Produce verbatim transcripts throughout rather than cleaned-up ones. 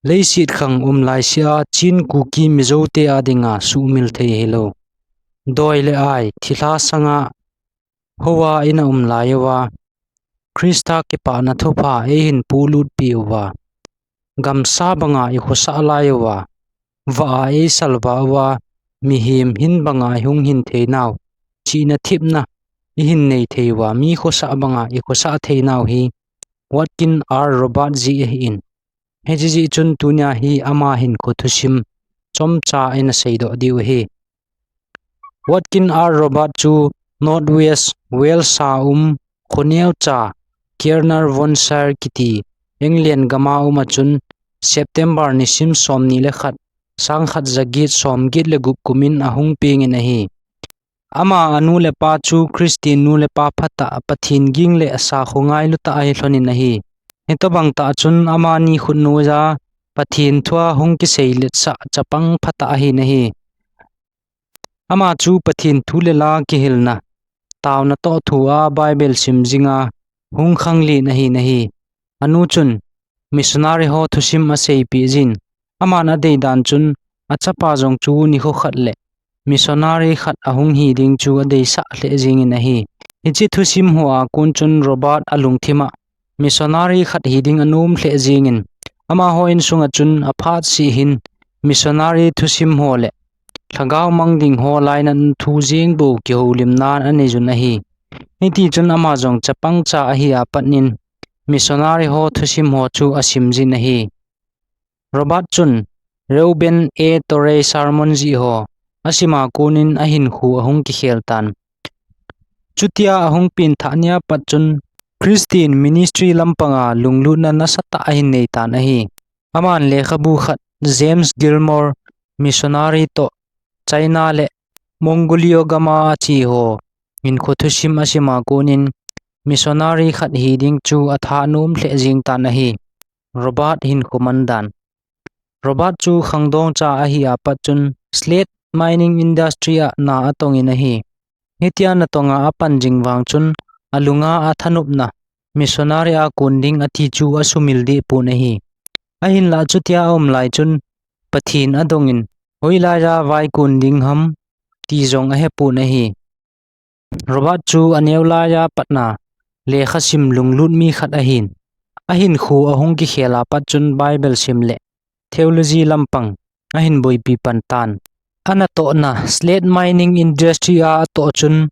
Leiset khang um laisea Chin, Kuki, Mizo te a dinga sumil thei hilou, doi le ai, thilha sanga hoa ina um laiuva, Christa kipana thupha eihin polut peh uva, gamsa banga ikhosah laiuva, vah a eisalvah uva, mihem hin banga ihung hin theinau, chihna thepna ihin nei thei uva, mi khosah banga ikhosah theinau hi Watkin R Robert jeh ahin. Hiche jeh chun tunia hi ama hinkho thusim chomcha ina seidoh diu ahi. Watkin R Robert chu North West Wales a um, khoneocha, Caernarfonshire kiti, England gama um a chun September nisim somni le khat, sangkhat jaget somget le gup kumin ahung pengin ahi. Ama anu le apa chu Christian nu le pa phatah, Pathen ging le sakho ngailu tah ahi lhonin ahi. Hitobang tah chun amani khutnoiya Pathen thua hung kiseiletsah chapang phatah ahin ahi. Ama chu Pathen thu le la kihilna, taona toh thua Bible sim jinga hung khanglen ahin ahi. Anu chun missionary ho thusim aseipeh jin, aman adeidan chun achapa jong chu nikho khat le missionary khat ahung hi ding chu adeisah lheh jengin ahi. Hiche thusim hoa kon chun Robert alungthima missionary khat hi ding anom lheh jengin, amaho insunga chun aphatseh hin missionary thusim ho le lhagao mang ding ho lainatna thu jeng bou kihoulimna aneiyun ahi. Hitichun ama jong chapangcha ahi apatnin missionary ho thusim ho chu asimjin ahi. Robert chun Reuben A Torrey sermon jeh ho asima konin ahinkho ahung kikhel tan. Chutia ahung pengthah nia pat chun Christian ministry lampanga lunglutna nasatah ahin neitan ahi. Aman lekhabu khat James Gilmour missionary toh China le Mongolia gama ache ho hinkho thusim asima konin missionary khat hi ding chu athanom lheh jengtan ahi. Robert hinkho mandan. Robert chu khangdongcha ahi apat chun slate mining industry a na atongin ahi. Hitia natonga apan jing vang chun alunga athanopna missionary a kon ding ati chu asumil dehpon ahi. Ahinlah chutia aum lai chun Pathen adongin hoilaiya vaikon ding ham ti jong ahepon ahi. Robert chu aneolaiya patna lekhasim lunglut mi khat ahin, ahinkho ahung kikhel apat chun Bible sim le theology lampang ahin boipi pantan. Anatohna slate mining industry a atoh chun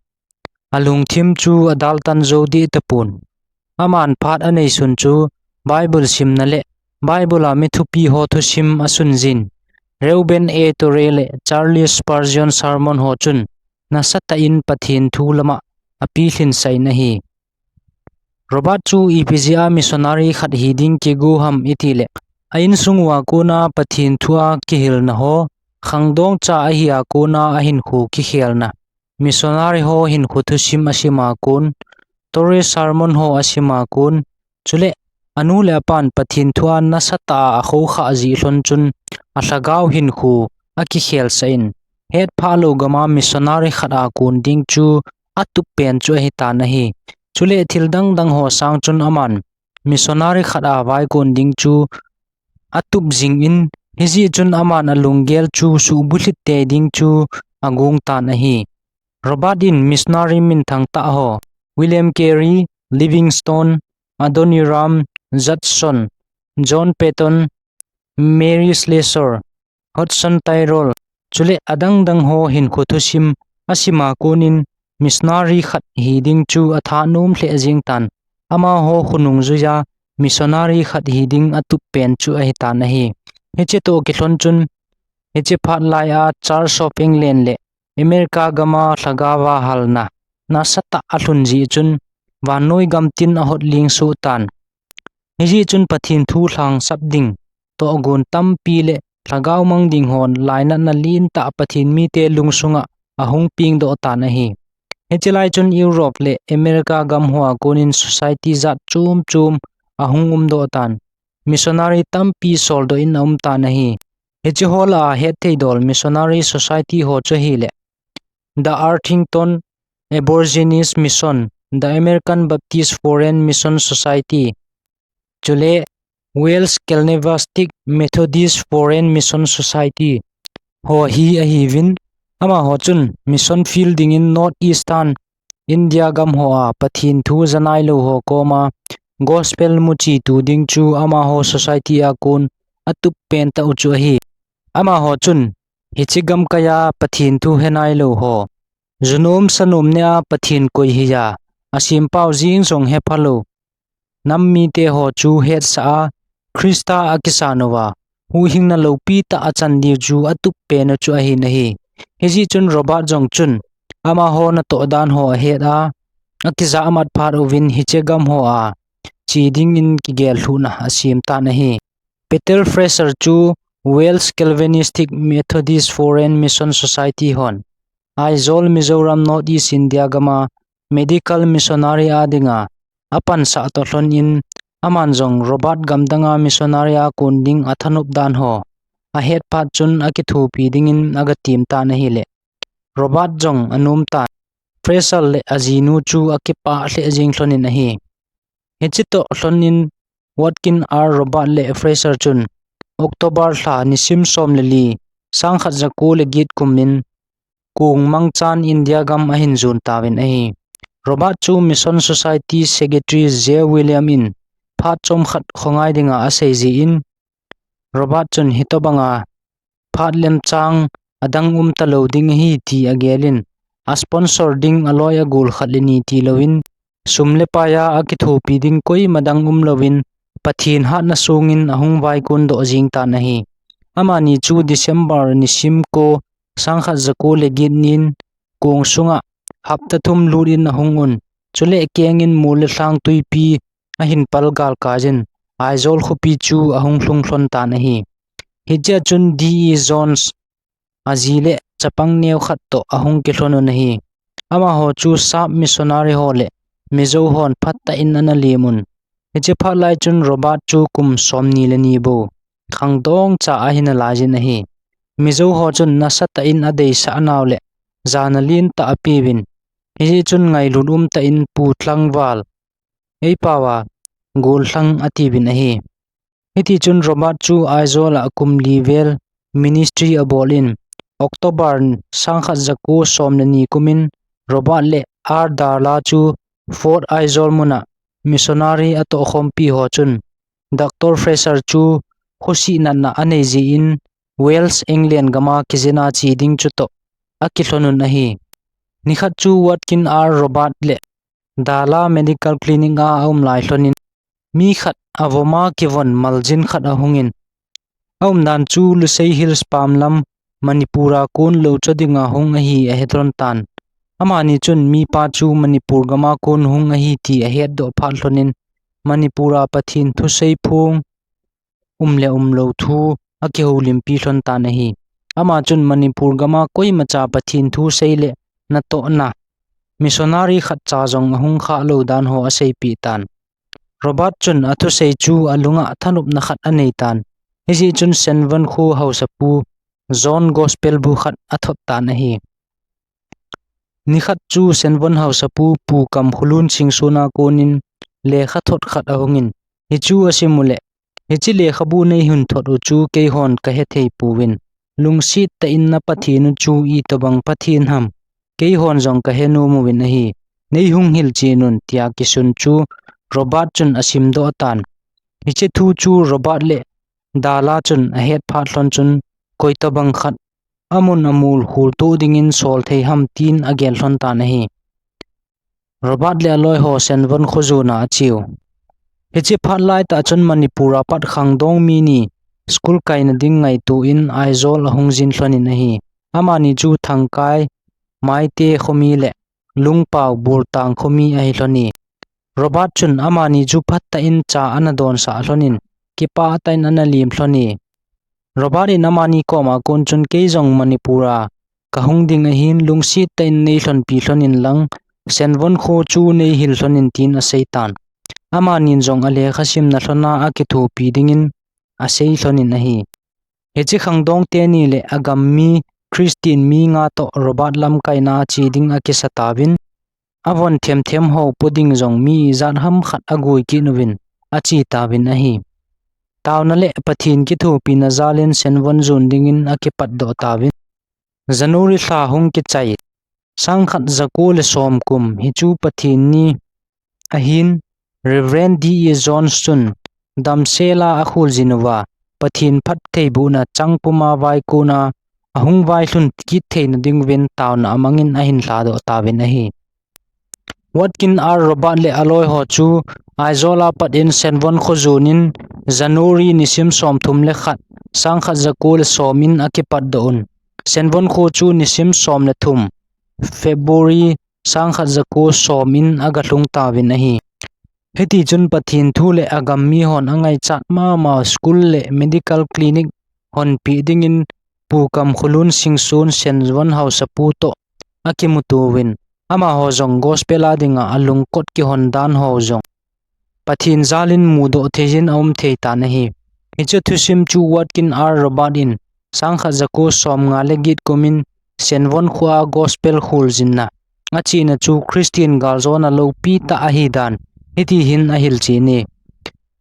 alungthim chu adaltan jou deh tapon. Aman phat aneisun chu Bible simna le Bible a mi thupi ho thusim asunjin, Reuben A Torrey le Charles Spurgeon sermon ho chun nasatah in Pathen thu lama apilhinsah in ahi. Robert chu ipi jeh a missionary khat hi ding kigo ham itile, a insung uva kona Pathen thua kihilna ho khangdongcha ahia kona ahinkho kikhelna, missionary ho hinkho thusim asima kon, Torrey sermon ho asima kon, chule anu le apan Pathen thua nasatah a akhokhah jeh lhon chun alhagao hinkho akikhelsah in, hetphah lou gama missionary khat a kon ding chu atup pen chu ahitan ahi. Chule thil dangdang ho sang chun aman missionary khat a vaikon ding chu atup jingin, hijeh chun aman alunggel chu suhbulhit tei ding chu agongtan ahi. Robert in missionary minthang tah ho, William Carey, Livingstone, Adoniram Judson, John Paton, Mary Slessor, Hudson Taylor, chule adangdang ho hinkho thusim asima konin missionary khat hi ding chu athanom lheh jengtan. Amaho khonung juiya missionary khat hi ding atup pen chu ahitan ahi. Hiche toh kilhon chun, hiche phat laiya Church of England le America gama lhagaova halna nasatah alhun jeh chun, vannoi gamtin ahot lengsoh tan. Hijeh chun Pathen thu lhangsap ding tohgon tampi le lhagao mang ding hon lainatna lentah Pathen mite lungsunga ahung pengdoh tan ahi. Hiche lai chun Europe le America gam hoa konin society jat chom chom ahung umdoh tan. Missionary tampi soldoh in aumtan ahi. Hiche ho lah a hettheidol missionary society ho chu ahile, The Arthington Aborigines Mission, The American Baptist Foreign Mission Society, chule Wales Galvaston Methodist Foreign Mission Society ho hi ahiuvin, amaho chun mission field dingin North Eastern India gam hoa Pathen thu janailou ho koma gospel muchi tu ding chu amaho society a kon atup pen tah u chu ahi. Amaho chun hiche gamkai a Pathen thu henailou ho, junom sanom nea Pathen koi hiya, asempau jeng jong hephalou nam mite ho chu hetsah a, Christa akisan uva, huhhingna loupi tah achan diu chu atup pen u chu ahin ahi. Hijeh chun Robert jong chun amaho natoh dan ho ahet a, akijahmat phat uvin hiche gam hoa che dingin kigel lhuhna asem tan ahi. Peter Fraser chu Wales Calvinistic Methodist Foreign Mission Society hon Aizawl, Mizoram, North East India gama medical missionary a dinga apansah toh lhonin, aman jong Robert gamdanga missionary a kon ding athanop dan ho ahet phat chun akithopi dingin agatem tan ahile, Robert jong anom tan. Fraser le ajinu chu akipah lheh jeng lhonin ahi. Hiche toh lhonin Watkin R Robert le Fraser chun October lha nisim som le li, sangkhat jako le get kumin kong mangchan India gam ahin jon tauvin ahi. Robert chu Mission Society Secretary J William in phat chomkhat khongai dinga asei jeh in, Robert chun hitobanga phat lemchang adang um talou ding ahi ti agelin, asponsor ding aloi agol khat le ni tilouvin, sum le paiya akithopi ding koima dang umlouvin, Pathen hatna songin ahung vaikon doh jeng tan ahi. Amani chu December nisim ko, sangkhat jako le get nin kong sunga hapta thum lutin ahung un. Chule kengin mol le lhang twipi ahin pal galkai jin, Aizawl khopi chu ahung lhung lhon tan ahi. Hichea chun D E Jones aji le chapang neokhat toh ahung kilhon un ahi. Amaho chu sap missionary ho le Mizo hon phatah in ana lem un. Hiche phat lai chun Robert chu kum somni le ni bou khangdong cha ahi nalai jin ahi. Mizo ho chun nasatah in adeisah nau le jana lentah apeuvin. Hijeh chun ngailut umtah in Pu Thlangval, eipao a Gollhang atiuvin ahi. Hitichun Robert chu Aizawl a kum li vel ministry abolin, October sangkhat jako som le ni kumin Robert le R Dalla chu Fort Aizawl muna missionary atohkhompi ho chun Doctor Fraser chu khosih natna anei jeh in Wales, England gama kijina che ding chutoh akilhon un ahi. Nikhat chu Watkin R Robert le Dalla Medical Clinic a aum lai lhonin, mi khat avoma kivon maljin khat ahungin, aumdan chu Lushai Hills pam lam Manipur a kon lou cho dinga hung ahi ahet lhon tan. Amani chun mipa chu Manipur gama kon hung ahi ti ahetdoh phat lhonin, Manipur a Pathen thusei phong um le umlou thu akihoulimpi lhon tan ahi. Ama chun Manipur gama koimacha Pathen thusei le natohna missionary khatcha jong ahung khalou dan ho aseipeh tan. Robert chun athusei chu alunga thanopna khat anei tan. Hijeh chun Senvon kho haosapu John Gospel bu khat athot tan ahi. Nikhat chu Senvon haosapu Pu Kamkholun Singson a konin lekhathot khat ahungin, hichu asim uleh, hiche lekhabu neihin thot u chu keihon kahethei pouvin, lungset tah in na Pathen u chu itobang Pathen ham, keihon jong kahenom uvin ahi, neihung hilchen un, tia kisun chu Robert chun asimdoh tan. Hiche thu chu Robert le Dalla chun ahet phat lhon chun, koitobang khat amun amol kholtoh dingin sol thei ham tin agel lhon tan ahi. Robert le aloi ho Senvon kho jona acheu. Hiche phat laitah chun Manipur a pat khangdong mi ni school kaina ding ngaito in Aizawl ahung jin lhonin ahi. Amani chu Thangkai, Maite khomi le Lungpao, Bultang khomi ahi lhoni. Robert chun amani chu phatah in cha ana donsah lhonin, kipah tah in ana lem lhoni. Robert in amani koma kon chun, kei jong Manipur a kahung ding ahin, lungset tah in neilhonpi lhonin lang, Senvon kho chu neihil lhonin tin aseitan. Amanin jong alekha simna lhona akithopi dingin asei lhonin ahi. Hiche khangdong teni le agam mi Christian mi nga toh Robert lamkaina che ding akisa tauvin, avon themthem ho po ding jong mi ijat ham khat agoi kit uvin ache tauvin ahi. Taona le Pathen kithopina jalin Senvon jon dingin akipatdoh tauvin. January lha hung kichai, sangkhat jako le som kum, hichu Pathen ni ahin, Reverend D E Jones chun damsela akholjin uva, Pathen phattheibohna changpuma vaikona ahung vailhun kit theina dinguvin taona amangin ahin lhadoh tauvin ahi. Watkin R Robert le aloi ho chu Aizawl a pat in Senvon kho jonin January nisim somthum le khat, sangkhat jako le som in akipatdoh un. Senvon kho chu nisim som le thum, February sangkhat jako som in agalhung tauvin ahi. Hitichun Pathen thu le agam mihon angaichat mama school le medical clinic honpeh dingin Pu Kamkholun Singson Senvon haosapu toh akimuto uvin, amaho jong gospel a dinga alungkot kihon dan ho jong Pathen jalin mudoh theiyin aum thei tan ahi. Hiche thusim chu Watkin R Robert in sangkhat jako somnga le get kumin Senvon khoa gospel kholjinna achena chu Christian galjona loupi tah ahidan hitihin ahilchen e.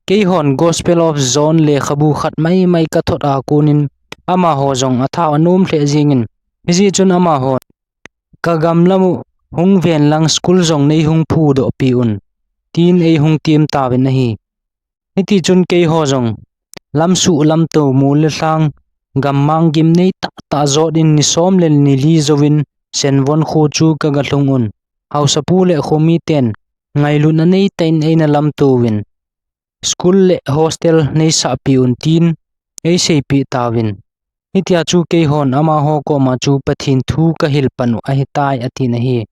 Keihon Gospel of John lekhabu khat maimai kathot a konin amaho jong atha anom lheh jengin, hijeh chun amahon, "Kagam lamu hung ven lang school jong neihung phudoh peh un," tin eihung tem tauvin ahi. Hitichun keiho jong lamsuh lamtou mol le lhang, gammang gimnei tahtah jot in ni som le ni li jouvin Senvon kho chu kagalhung un. Haosapu le khomiten ngailutna neitah in eina lamto uvin, school le hostel neisahpeh un tin eiseipeh tauvin. Hitia chu keihon amaho koma chu Pathen thu kahil pan u ahitai atin ahi.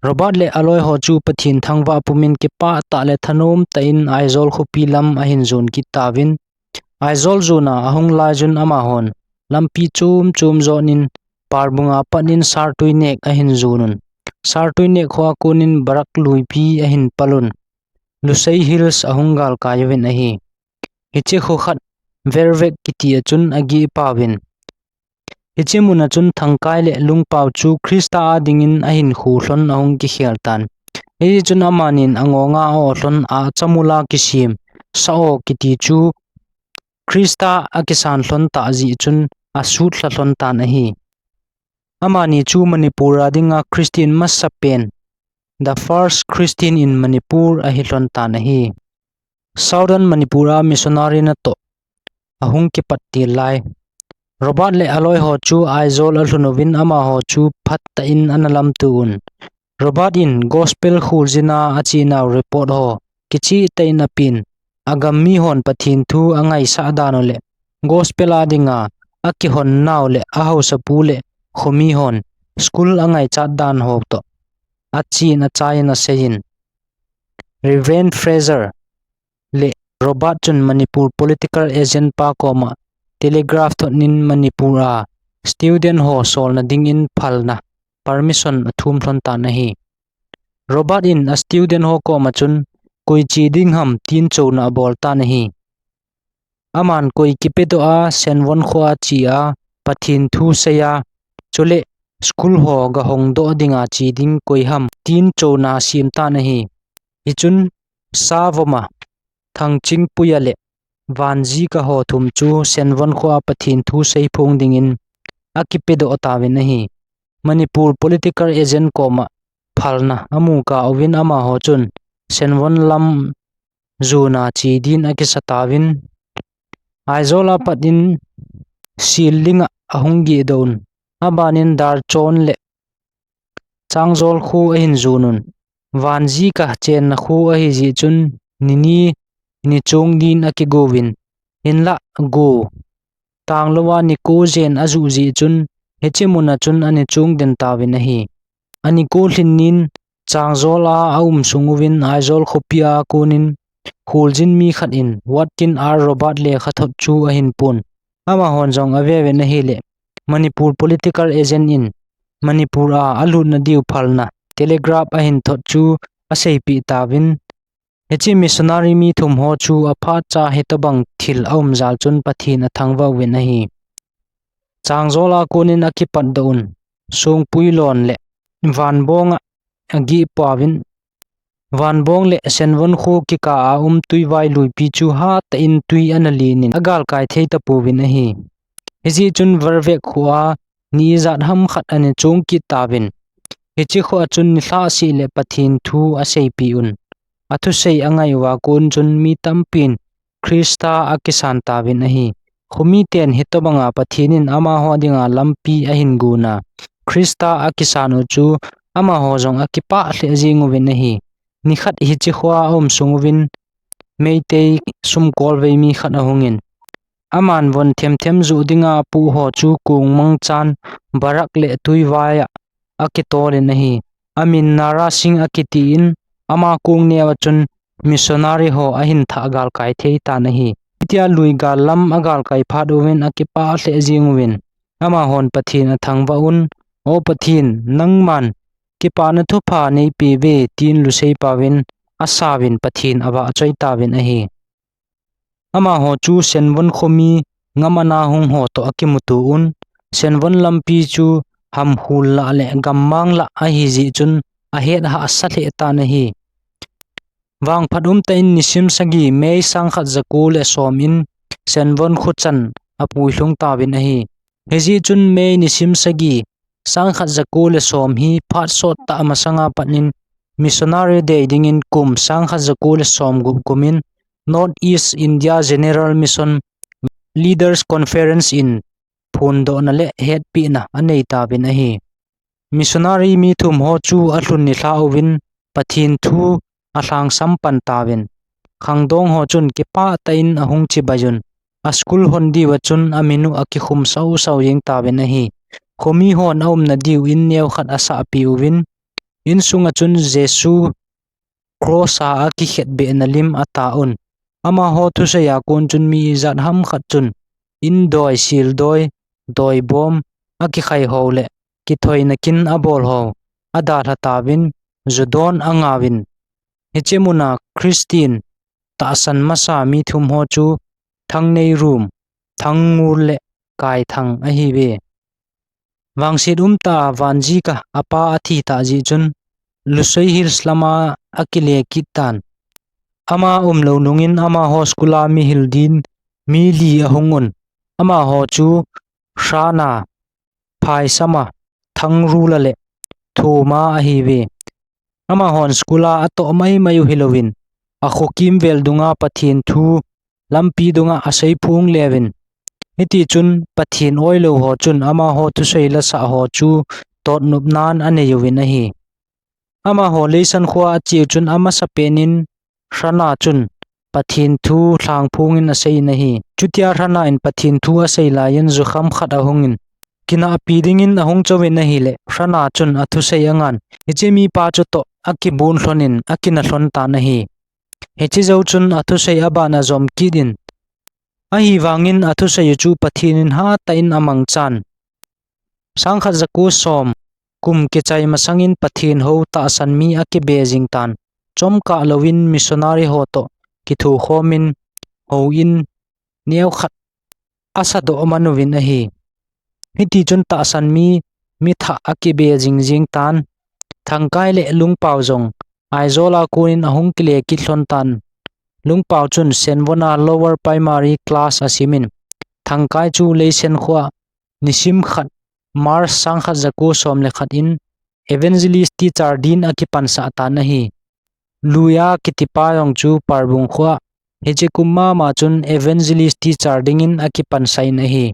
Robert le aloi ho chu Pathen thangvah pumin kipah tah le thanom tah in Aizawl khopi lam ahin jon kit tauvin. Aizawl jona ahung laiyun amahon lampi chom chom jonin Parbung a pat in Sartui nek ahin jon un. Sartui nek khoa konin Barak luipi ahin pal un. Lusei Hills ahung galkai uvin ahi. Hiche kho khat Vervek kiti a chun ageh pauvin. Hiche muna chun Thangkai le Lungpao chu Christa a dingin ahinkho lhon ahung kikhel tan. Hichun amanin angonga a-o lhon a chamula kisem sa-o kiti chu Christa akisan lhon tah jeh chun asut lha lhon tan ahi. Amani chu Manipur a dinga Christian masapen, the first Christian in Manipur ahi lhon tan ahi. Southern Manipur a missionary natoh ahung kipat til lai. Robert le aloi ho chu Aizawl alhun uvin amaho chu phatah in ana lamto un. Robert in gospel kholjinna achenau report ho kichehtah in apen. Agam mihon Pathen thu angaisah dan u le gospel a dinga akihon nau le ahaosapu le khomi hon school angaichat dan ho toh achen achai in aseiyin. Reverend Fraser le Robert chun Manipur political agent pa koma telegraph thot in Manipur a student ho solna dingin phalna permission athum lhon tan ahi. Robert in a student ho koma chun koi che ding ham tin chouna abol tan ahi. Aman koi kipedoh a Senvon khoa che a Pathen thu sei a, chule school ho gahongdoh dinga che ding koi ham tin chouna asem tan ahi. Hichun Savoma, Thangchingpuia le Vanjika ho thum chu Senvon khoa Pathen thu seiphong dingin akipedoh tauvin ahi. Manipur political agent koma phalna amu kah uvin amaho chun Senvon lam jona che din akisa tauvin. Aizawl a pat in Silling a ahung gehdoh un. Abanin Darchon le Changzawl kho ahin jon un. Vanjika chenna kho ahi jeh chun ni ni ni chong din akigo uvin. Hinlah go tanglou a ni ko jen ajuh jeh chun hiche muna chun ani chong den tauvin ahi. Ani ko lhin nin Changzawl a aum sung uvin Aizawl khopi a konin kholjin mi khat in Watkin R Robert lekhathot chu ahin pon. Amahon jong ave uvin ahile Manipur political agent in Manipur a alutna diu phalna telegraph ahin thot chu aseipeh tauvin. Hiche missionary mi thum ho chu aphat cha hitobang thil aum jal chun Pathen athangvah uvin ahi. Changzawl a konin akipatdoh un. Songpuilon le Vanbong a ageh pauvin. Vanbong le Senvon kho kikah a um Tuivai luipi chu hatah in tui ana len in agalkai thei tapouvin ahi. Hijeh chun Varvek kho a ni ijat ham khat ana chong kit tauvin. Hiche kho a chun nilhah seh le Pathen thu aseipeh un. Athusei angai uva kon chun mi tampin Christa akisan tauvin ahi. Khomiten hitobanga Pathen in amaho dinga lampi ahin gon a, Christa akisan u chu amaho jong akipah lheh jeng uvin ahi. Nikhat hiche kho a aum sung uvin Meitei sumkolvei mi khat ahungin, aman von themthem joh dinga apoh ho chu kong mangchan Barak le Tuivai a akitolin ahi. Amin Nara Singh akitin, ama kong neo a chun missionary ho ahin thah galkai thei tan ahi. Hitia lui gal lam agalkai phat uvin akipah lheh jeng uvin, amahon Pathen athangvah un, O Pathen, nangman kipana thupha neipeh uve, tin lusei pauvin, asauvin Pathen avahchoi tauvin ahi. Amaho chu Senvon khomi ngam ana hung ho toh akimuto un, Senvon lampi chu hamhul lah le gammang lah ahijeh chun ahet hahsa lheh tan ahi. Vangphat umtah in nisim sagi May sangkhat jako le som in Senvon khochan apuilhung tauvin ahi. Hijeh chun May nisim sagi sangkhat jako le som hi phat sottah masanga pat in missionary dei dingin kum sangkhat jako le somgup kum in North East India General Mission Leaders Conference in phondohna le hetpehna anei tauvin ahi. Missionary mi thum ho chu alhun nilhah uvin Pathen thu alhangsam pan tauvin, khangdong ho chun kipah tah in ahung chibai un, aschool hon diuva chun amin u akikhum sausau jeng tauvin ahi. Khomi hon aumna diu in neokhat asahpeh uvin, insunga chun Jesu cross a akikhetbehna lim atah un. Amaho thusei a kon chun mi ijat ham khat chun indoi, sildoi, doibom, akikhai ho le kithoina kin abol ho adalha tauvin, judon angauvin. Hiche muna Christian tahsan masa mi thum ho chu Thangneirum, Thangngur le Kaithang ahiuve. Vangset umtah a vanjik a apa athi tah jeh chun Lusei Hills lama akile kit tan. Ama umlou nungin amaho school a mihil din mi li ahung un. Amaho chu Hrana, Phaisama, Thangrula le Thoma ahiuve. Amahon school a atoh maimai u hilouvin, akho kimvel dunga Pathen thu lampi dunga aseiphong leuvin. Hitichun Pathen oilou ho chun amaho thusei lasah ho chu totnopnan anei uvin ahi. Amaho Leisan khoa acheu chun amasapen in Hrana chun Pathen thu lhangphong in asei in ahi. Chutia Hrana in Pathen thu asei laiyin jukham khat ahungin, kinahpi dingin ahung chouvin ahile, Hrana chun athusei angan, hiche mipa chutoh akibon lhonin akina lhon tan ahi. Hiche jou chun athusei aban ajom kit in, ahivangin athusei u chu Pathen in hatah in amangchan. Sangkhat jako som kum kichai masangin Pathen hou tahsan mi akibe jing tan, chomkah louvin missionary ho toh kithokhomin houin neokhat asadoh man uvin ahi. Hitichun tahsan mi, mi thah akibe jingjing tan, Thangkai le Lungpao jong Aizawl a konin ahung kile kit lhon tan. Lungpao chun Senvon a lower primary class asimin, Thangkai chu Leisen khoa nisim khat March sangkhat jako som le khat in evangelist teacher din akipansah tan ahi. Luia kitipa jong chu Parbung khoa hiche kum mama chun evangelist teacher dingin akipansah in ahi.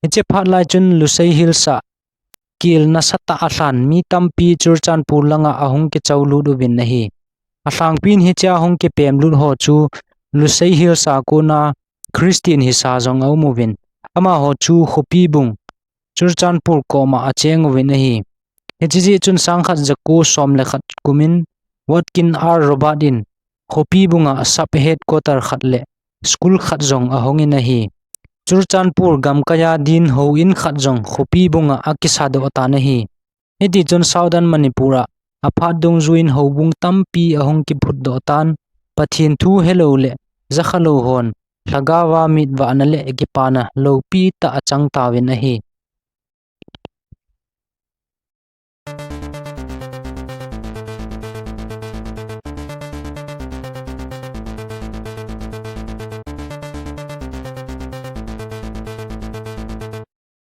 Hiche phat lai chun Lusei Hills a kil nasatah alhan mi tampi Churachandpur langa ahung kichoulut uvin ahi. Alhangpin hichea hung kipemlut ho chu Lusei Hills a kona Christian hisa jong aum uvin, amaho chu Khopibung, Churachandpur koma acheng uvin ahi. Hiche jeh chun sangkhat jako som le khat kumin Watkin R Robert in Khopibunga sub headquarter khat le school khat jong ahongin ahi. Churachandpur gamkaia din houin khat jong Khopibunga akisadoh tan ahi. Hitichun Southern Manipur a aphat dungjuiyin houbung tampi ahung kiphutdoh tan, Pathen thu helou le jakhalou hon lhagaova mitvahna le kipana loupitah achang tauvin ahi.